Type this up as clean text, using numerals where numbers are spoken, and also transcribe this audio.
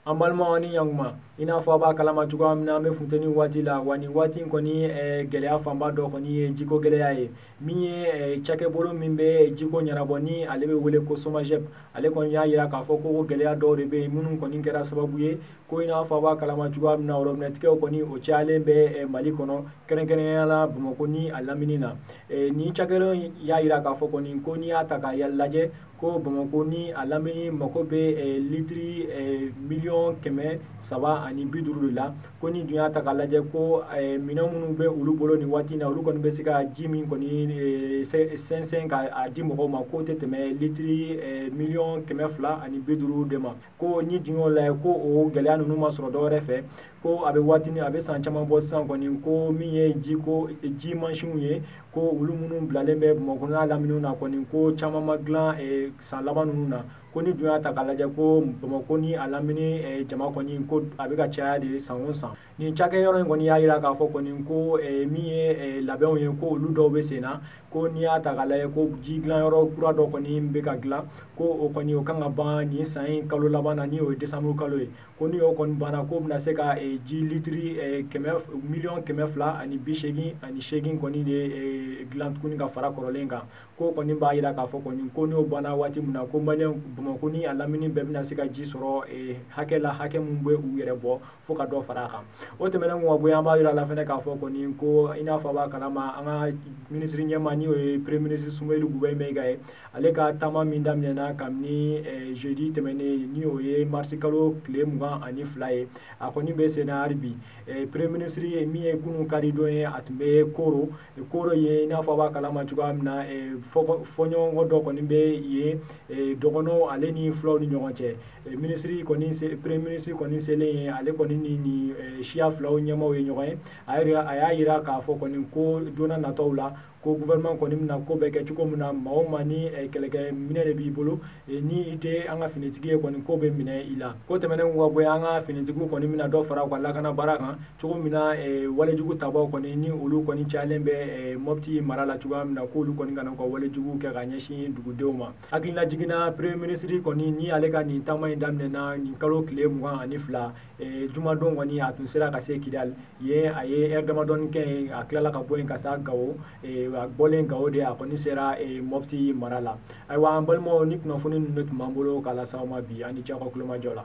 An balimaw ni ɲankuma, i n'a fɔ a b'a kalama cogoya min na, an bɛ funteni waati la, wa nin waati in kɔni gɛlɛya fanba dɔ kɔni ye jiko gɛlɛya ye. Min ye cakɛbolo min bɛ jiko ɲɛnabɔ ni ale bɛ wele ko SOMAGEP, ale kɔni y'a jira k'a fɔ ko gɛlɛya dɔw de bɛ yen minnu kɔni kɛra sababu ye ko i n'a fɔ a b'a kalama cogoya min na, robinet-tigɛw kɔni o cayalen bɛ Mali kɔnɔ, kɛrɛnkɛrɛnnenya la Bamakɔ ni a lamini na. Nin cakɛbolo y'a jira k'a fɔ kɔni ko n'i y'a ta k'a lajɛ ko Bamakɔ ni a lamini mako bɛ litiri 350 millions de la, ko ni dun y'a ta k'a lajɛ ko minɛn minnu bɛ olu bolo nin waati in na, olu kɔni bɛ se ka ji min kɔni sɛnsɛn k'a di mɔgɔw ma, k'o tɛ tɛmɛ litiri 250 millions de ma. Ko ni dun y'o lajɛ ko o gɛlɛya ninnu ma sɔrɔ dɔwɛrɛ fɛ, ko a bɛ waati a bɛ san caman bɔ sisan kɔni, ko min ye jiko ji mansinw ye, ko olu minnu bilalen bɛ Bamakɔ n'a laminiw na kɔni, ko caman ma dilan san laban ninnu na. Ko ni dun y'a ta k'a lajɛ ko Bamakɔ ni a lamini jama kɔni, ko a bɛ ka caya de san o san. Nin cakɛyɔrɔ in kɔni y'a jira k'a fɔ kɔni ko min ye labɛnw ye, ko olu dɔw bɛ sen na, ko n'i y'a ta k'a lajɛ ko ji dilanyɔrɔ kura dɔ kɔni bɛ ka dilan, ko o kɔni o kan ka ban nin san in kalo laban na, ni o ye décembre kalo ye. Ko ni o kɔni banna, k'o bɛna se ka ji litiri 288 millions kɔni de dilan tuguni ka fara kɔrɔlen kan. Ko kɔni b'a jira k'a fɔ kɔni ko n'o banna waati min na, ko maliyɛn Bamakɔ ni a lamini bɛɛ bɛna se ka ji sɔrɔ hakɛ la, hakɛ min bɛ u yɛrɛ bɔ fo ka dɔ fara a kan. O tɛmɛnen kɔ ka bɔ yen, an b'a jira la fɛnɛ k'a fɔ kɔni ko i n'a fɔ a b'a kalama, an ka minisiri ɲɛmaa, ni o ye premier ministre Soumeylou Boubèye Maïga ye, ale ka taama min daminɛna kabini jeudi tɛmɛnen, ni o ye marisi kalo tile 22 ye, a kɔni bɛ sen na hali bi. Premier ministre min ye kunun karidon ye, a tun bɛ Koro. Koro ye, i n'a fɔ a b'a kalama cogoya min na, fɔɲɔgɔnkɔ dɔ kɔni bɛ yen dɔgɔnɔw ale ni fulaw ni ɲɔgɔn cɛ. Minisiri kɔni, premier ministre kɔni selen ye, ale kɔni ni nin siya filaw ɲɛmaaw ye ɲɔgɔn ye. A y'a jira k'a fɔ kɔni ko don n'a nataw la, ko gouvernement kɔni bɛna ko bɛɛ kɛ cogo min na, maa o maa ni kɛlɛkɛ minɛ de b'i bolo, ni i tɛ an ka finitigi ye kɔni, ko bɛ minɛ i la. Ko tɛmɛnen kɔ ka bɔ yen, an ka finitigiw kɔni bɛna dɔ fara u ka lakana baara kan cogo min na, walejugu tabaw kɔni ni olu kɔni cayalen bɛ Mopti mara la cogoya min na, k'olu kɔni kana u ka walejugu kɛ ka ɲɛsin dugudenw ma. Hakilina jiginna, premier ministre kɔni ni ale ka nin taama in daminɛna nin kalo tile 22 jumadon kɔni, a tun sera ka se Kidali yen, a ye heure damadɔni kɛ yen, a tilala ka bɔ yen ka taa Gawo. A bɔlen Gawo de, a kɔni sera Mopti mara la. Ayiwa, an balimaw, ni kunnafoni ninnu de tun b'an bolo k'a lase aw ma bi. An ni ce aw ka kulomajɔ la.